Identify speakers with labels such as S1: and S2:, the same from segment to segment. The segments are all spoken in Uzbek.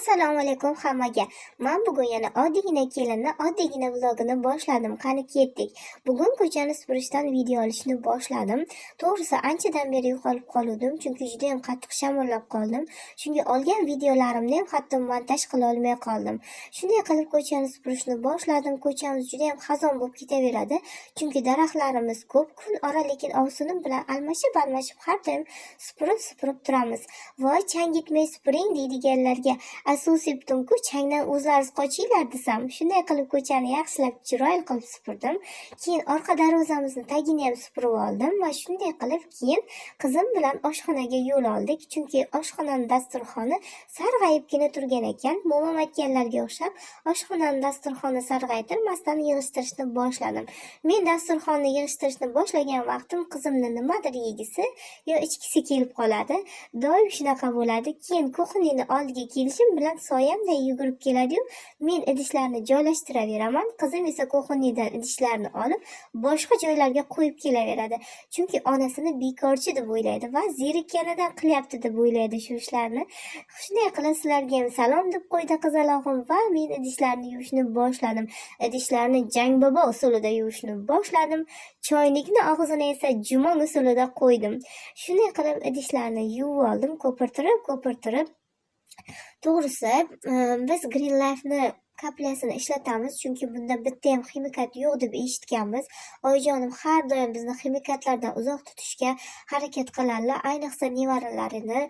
S1: Assalomu alaykum hammaga. Men bugun yana oddiygina kelinni oddiygina vlogini boshladim. Qani ketdik. Bugun ko'chani supurishdan video olishni boshladim. To'g'risi anchadan beri yo'qolib qoluvdim, chunki juda ham qattiq shamollab qoldim. Shunga olgan videolarimni ham hatto montaj qila olmay qoldim. Shunday qilib ko'chani supurishni boshladim. Ko'chamiz juda ham xazon bo'lib ketaveradi, chunki daraxtlarimiz ko'p. Kun ora lekin ovsinim bilan almashib-almashib har doim supurib-supurib turamiz. Voy, changitmay supuring deydiganlarga suv sepdim-ku, changdan o'zlaringiz qochinglar desam, shunday qilib ko'chani yaxshilab chiroyli qilib supurdim. Keyin orqa darvozamizni tagini ham supurib oldim va shunday qilib keyin qizim bilan oshxonaga yo'l oldik. Chunki oshxonani dasturxoni sarg'ayibgina turgan ekan. Mo'mam aytganlarga o'xshab oshxonani dasturxonni sarg'aytirmasdan yig'ishtirishni boshladim. Men dasturxonni yig'ishtirishni boshlagan vaqtim qizimni nimadir yegisi yo ichgisi kelib qoladi. Doim shunaqa bo'ladi. Keyin кухня ni oldiga kelishim bilan soyamday yugurib keladi-yu, men idishlarni joylashtiraveraman. Qizim esa кухня dan idishlarni olib, boshqa joylarga qo'yib kelaveradi. Chunki onasini bekorchi deb o'ylaydi va zerikkanidan qilyapti deb o'ylaydi shu ishlarni. Shunday qilib sizlarga ham salom deb qo'ydi qizalog'im va men idishlarni yuvishni boshladim. Idishlarni jangbobo usulida yuvishni boshladim. Choynikni og'zini esa jumon usulida qo'ydim. Shunday qilib idishlarni yuvib oldim, ko'pirtirib, ko'pirtirib. To'g'risi, biz Green Life'ni капля sini ishlatamiz, chunki bunda bitta ham ximikat yo'q deb eshitganmiz. Oyijonim har doim bizni ximikatlardan uzoq tutishga harakat qiladilar, ayniqsa nevaralarini.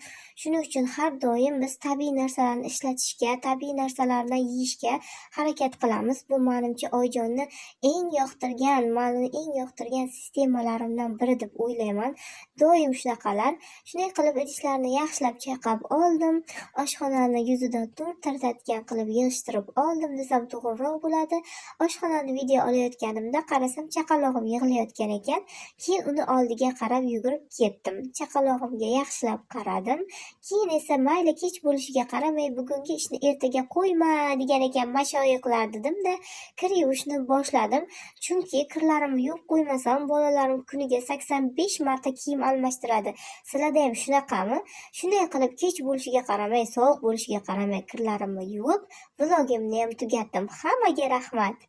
S1: Shuning uchun har doim biz tabiiy narsalarni ishlatishga, tabiiy narsalarni yeyishga harakat qilamiz. Bu manimcha oyijonni eng yoqtirgan, mani eng yoqtirgan sistemalarimdan biri deb o'ylayman. Doim shunaqalar. Shunday qilib idishlarni yaxshilab chayqab oldim. Oshxonani yuzidan nur taratadigan qilib yig'ishtirib oldim desam to'g'riroq bo'ladi. Oshxonani video olayotganimda qarasam chaqalog'im yig'layotgan ekan. Keyin uni oldiga qarab yugurib ketdim. Chaqalog'imga yaxshilab qaradim. Keyin esa mayli kech bo'lishiga qaramay bugungi ishni ertaga qo'yma degan ekan mashoyixlar dedim-da, kir yuvishni boshladim. Chunki kirlarimni yuvib qo'ymasam bolalarim kuniga 85 marta kiyim almashtiradi. Sizlarda ham shunaqami? Shunday qilib kech bo'lishiga qaramay, sovuq bo'lishiga qaramay kirlarimni yuvib, vlogimni ham tugatdim. Hammaga rahmat.